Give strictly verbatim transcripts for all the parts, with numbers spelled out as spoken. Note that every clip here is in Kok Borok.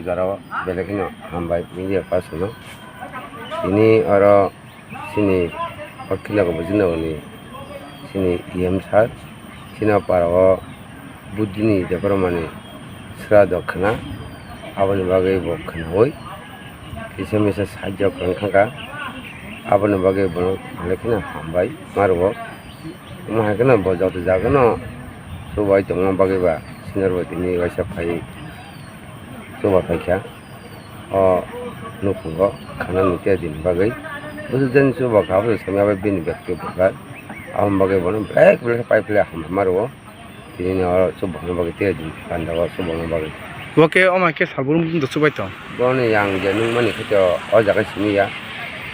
Aro belai kheno hambai media person no. Tini oro chini o Khilnogor Bujinogor ni chini E M sir, chini o para o Buddhi ni Debbarma ni srado khna, aboni bagwi bo khnaui kisa misa sahajyo kwrwng kha kha, aboni bagwi bono belai kheno hambai ma rwo. Omo hai kheno bo joto jaga no chubai tongma bagwi ba senior bai tini waisa phai chuba phaikha o nukhungo khana ni tei din bagwi. Busu jen chuba kha, busu samya bai bini bag tei bwkha. Aboni bagwi bono belai belai khe pai phle hambai ma rwo. Tini ni oro chuba bagwi tei din panda o chuba bagwi. Bo khe omo hai khe sal brum brum do chubai tong. Bono yang je nung mani khe to o jaga simi ya.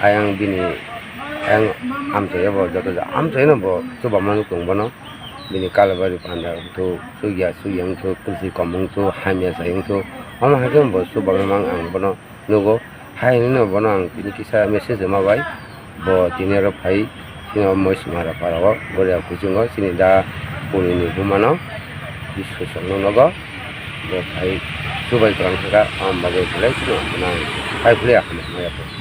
Ayang bini, ayang amchai bo joto ja amchai no bo chuba manu tong bono. Bini kalabari panda wngthok, chukya chukya wngthok, kwchwi kom wngthok, hamya chai wngthok, omo hai khe bo chubangma ang bono nugo. Hai hwnwi no bono ang tini kisa message rwma bai, bo tini oro phai, chini o Moismara para o, Goria kuchungo, chini da Puni ni buma no, Biswasong no nogo, bo phai chubai kwrwng kha kha, aboni bagwi belai kheno ang phai phle ya kha maya kho.